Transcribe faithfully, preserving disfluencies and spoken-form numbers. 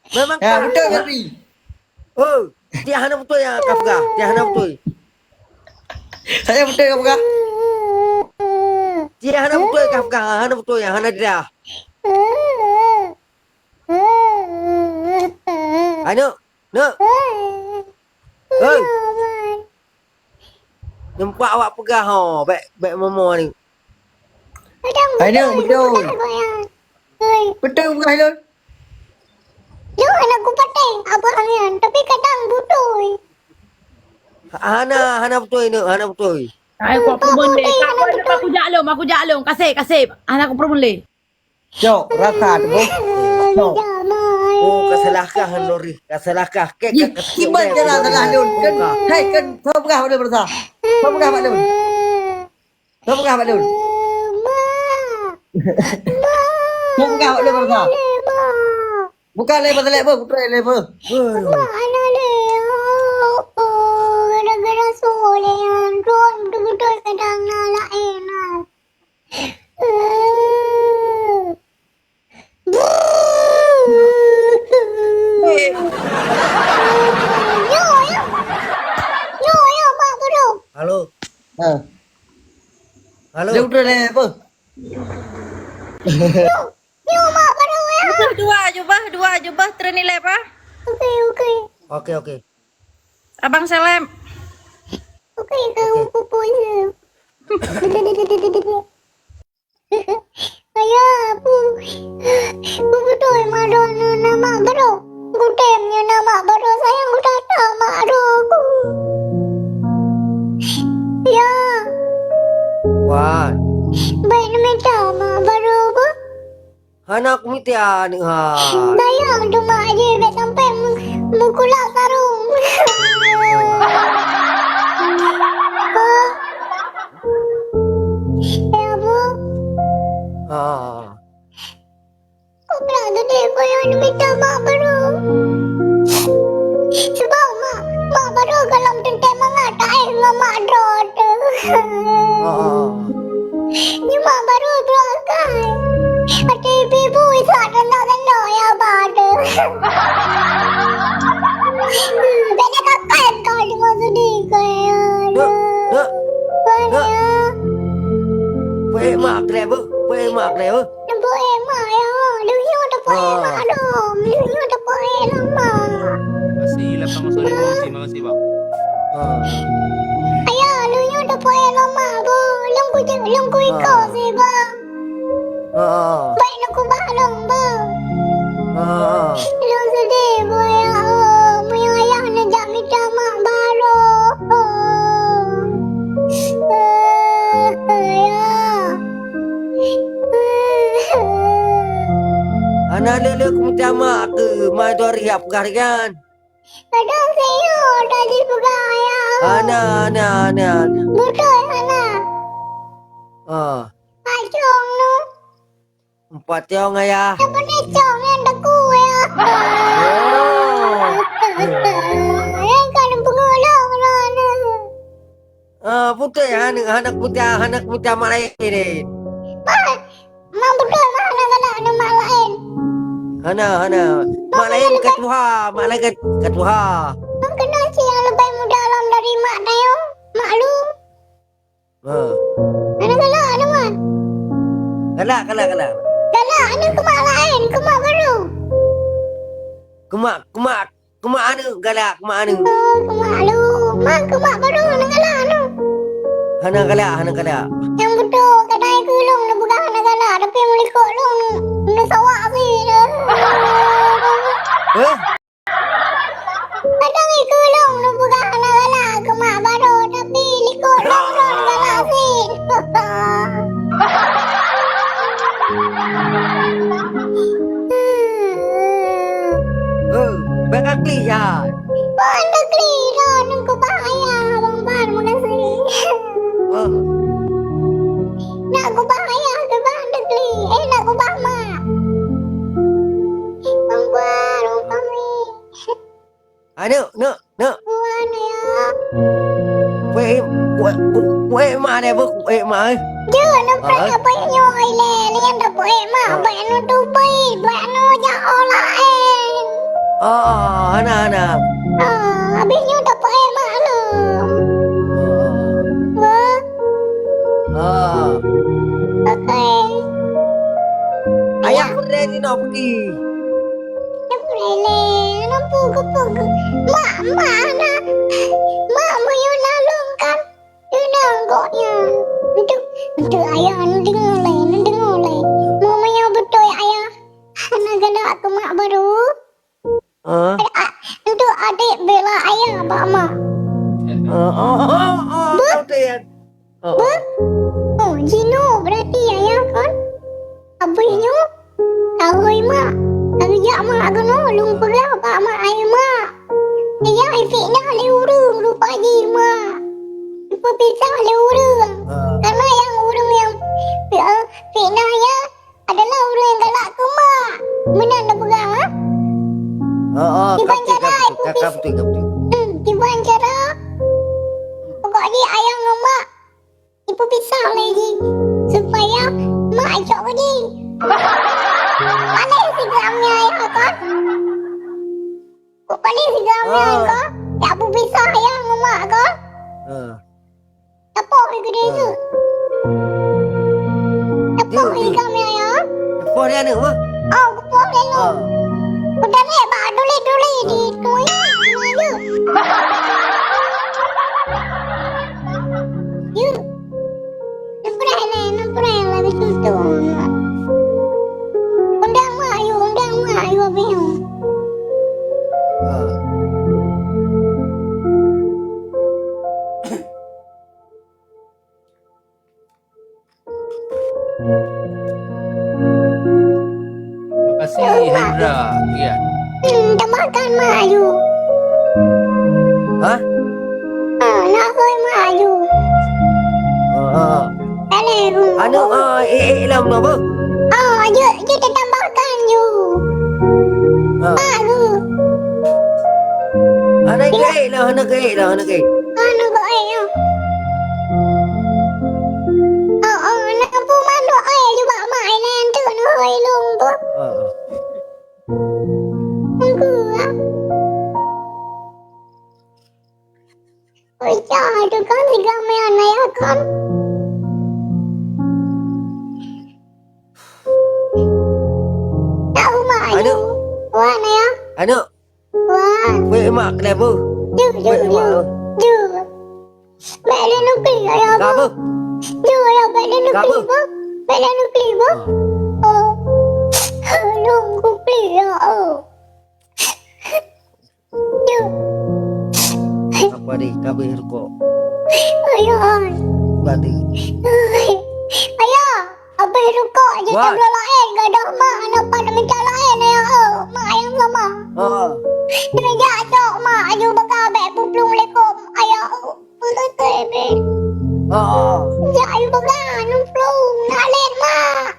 Memang ya, betul, Febri. Oh, dia hana beutôi ya, Kafka. Dia hana beutôi. Saya beutôi, Kafka. Dia hana beutôi, Kafka. Hana beutôi ya, hana dia. Ayo, nak. Hei. Nampak awak peugah ho, bèk, bèk momo ni. Hai, Nang, beutôi, beutôi. Beutôi peugah, Nang. Nyoe hana kupatéh abang nyan, tapi kadang beutôi. Hana, hana beutôi, Nang, hana beutôi. Hai, kok peubeuet deh. Kak, aku jak lom, aku jak lom. Kaseb, kaseb. Hana kupeubeuet lé. Cok, rasa tu, Bu. Cok. Oh, kasalahkah, Nuri? Kasalahkah? Kek, kek, kek, kiban kek, cara kek, salah kek, lôn. Kan, kek. Hai, kan, kau peugah bak lôn, rasa. Kau peugah bak lôn. Kau peugah bak lôn. Kau peugah bak lôn, rasa. Bukan lé pasal lé, Bu. Bukan lé, Bu. Gara-gara soleh, ron betul-betul kadang na laén. Nyoe, ya. Nyoe, ya, Mak Bodoh. Halo. Ha. Halo. Dia udah dah apa? Nyoe, nyoe, Mak Bodoh, ya. Jubah dua, jubah dua, jubah teureuni lé, Pak. Oke, oke. Oke, oke. Abang Seleb. Oke, kau pupuk je. Ayah, bu, bu beutôi Mak Doh nyoe na mak barô. Kutem nyoe na mak barô, sayang geutanyoe mak Doh ku. Ya. Wan. Baik neumita mak barô, bu. Hana kumita, aneuk hai. Sayang teuma aja bèk sampai mu-, meukulak sarong. Ya, Bu. Ah. Kok pula gede koyon mita mak baru? Sebab mak, mak baru gohlom teuntèe mangat taéh ngon mak droe teuh. Ah. Nyoe mak baru dua kai. Até ibu-ibu isak tanda-tanda ya bade. Beda kakai kau dengan sedih kau ya. Nak, nak. Kau nak. Ya. Peuék mak kleh beuh, peuék mak kleh beuh. Peuék mak ya. Leunyuh teupeue mak dong. Leunyuh teupeue lama. Makasih, lapan kosong lima, makasih, makasih, Bang. Ah. Ayah, leunyuh teupeue lama, bu. Lông ku, lông ku iko sih, Bang. Ah. Baik nak ubah lông, Bang. Ah. Lông sedih, bu, ya Allah. Meunyoe ayah neujak mita mak baru. Ya. Hana lé-lé kumita mak keu mai dua riak peugah rian. Kadang saya tadi peugah ayah. Hana, hana, hana, hana. Beutôi hana. Ah. Pacong nu. Empat tiong ayah. Siapa ni cong yang deku ya? Oh. Yang kan pengolong lah ni. Ah, putéh hana, hana kumita, hana kumita mak laén. Mak, mak beutôi mak hana galak ngon mak laén. Hana, hana. Mak laén ka tuha, mak laén ka, ka tuha. Mak keunoe cit nyang leubeh muda lom dari mak tanyoe, mak lôn. Ha. Hana galak, hana mak. Galak, galak, galak. Galak, hana keu mak laén, keu mak baru. Keu mak, keu mak, Keu mak aneuk galak, keu mak aneuk. Oh, keu mak lôn. Mak, keu mak baru hana galak aneuk. Hana galak, hana galak. Nyang beutôi, kadang keu lôn neupeugah hana galak, tapi meulikot lôn neusawak sih. Eh? Kadang keu lôn neupeugah hana galak, keu mak baru, tapi likot lôn, lôn galak sih. Eh, bèk ka klik, ya. Ban ka klik dah, nang kubah ayah, Bang Ban, makasih. Oh. Nak kubah ayah, kubah ka klik. Eh, nak kubah mak. Bang Ban, Bang Fahmi. Aneuk, neuk, neuk. Wan, ya. Kuék, kuék, kuék mak deh, Bu, kuék mak, eh. Jeuet, nang prank apa nyoe, ilèe, lian dah kuék mak, ah. Buat anu tu, buat anu jak orang lain. Oh, hana, hana. Ah, habis nyoe tapeuék mak lom. Oh. Wah. Oh. Okey. Ayah peureulée jinoe peugi. Nyang peureulée, hana peue-peue. Mak, mak, hana. Mak, meunyoe na lôn kan. Inong gobnyan. Enteuk, enteuk ayah, neudeungoe lé, neudeungoe lé. Meunyoe beutôi ayah hana galak keu mak barô, ah, enteuk adék bela ayah bak mak. Oh, oh, oh, oh, beutôi nyan. Oh, oh. Beuh? Oh, jinoe berarti ayah kon? Abéh nyoe? Tahôi mak, ka geujak mak keunoe lôn peugah bak mak ayah mak. Ayah ifitnah lé ureuëng rupa jih mak. Ipeupisah lé ureuëng. Ah. Karena nyang ureuëng nyang fi-, eh, fitnah nyan adalah ureuëng nyang galak keu mak. Meunan na peugah, ha? Ah, ah, kiban cara betul, betul. Ka, ka betul, ka betul. Hmm, kiban cara. Pokok jih ayah ngon mak ipeupisah lé jih, supaya mak icok keu jih. Paléh sigram nyan ayah kon. Kok paléh sigram nyan kon? Jak peupisah ayah ngon mak kon? Ha. Tapoh lé keudeh tu. Tapoh lé sigram nyan ayah. Tapoh lé aneuk, ha? Oh, kupoh lé nyoe. Ha. Kudalék bak tuléh-tuléh di tuléh. Yuk. Neupreh lé, neupreh lé, beutôi-beutôi. Undang mak ayue, undang mak ayue abéh nyoe. Ah. Terima kasih, Hendra. Ya. Hmm, tambahkan mak ayue. Hah? Ah, nak hôi mak ayue. Ah, ah. Aneuk, ah, eh, eh, lam apa? Ah, jeuet, jeuet tatambahkan ju. Ah. Mak ju. Hana keuék lah, hana keuék lah, hana keuék. Hana keuék lah. Oh, oh, hana keupeue mandum, eh, ju bak mak, eh, nyan tu, neuhôi lôn tu. Ah, ah. Tunggu, ah. Oi, cah, itu kan si Gamelan ayah kan? Tak rumah aja. Aneuk. Wan ayah. Aneuk. Wan. Weh, mak, kenapa? Ju, ju, ju. Ju. Bèk lé nukli ayah. Kenapa? Ju, ayah, bèk lé nukli, apa? Bèk lé nukli, apa? Ah. Oh. Nukli, ya, oh. Apa ni? Kabeh rukok. Ayah. Mati. Ayah, habéh rukok je. Wan. Tabloe laén, gadoh mak, aneuk pat mita laén, ayah, oh. Mak ayah sama. Ha. Kena jak cok mak, aju baka bèk puplueng lekong, ayah, oh. Pulai tu, eh, bèk. Ha. Jak aju baka, nuplueng, nak lét mak.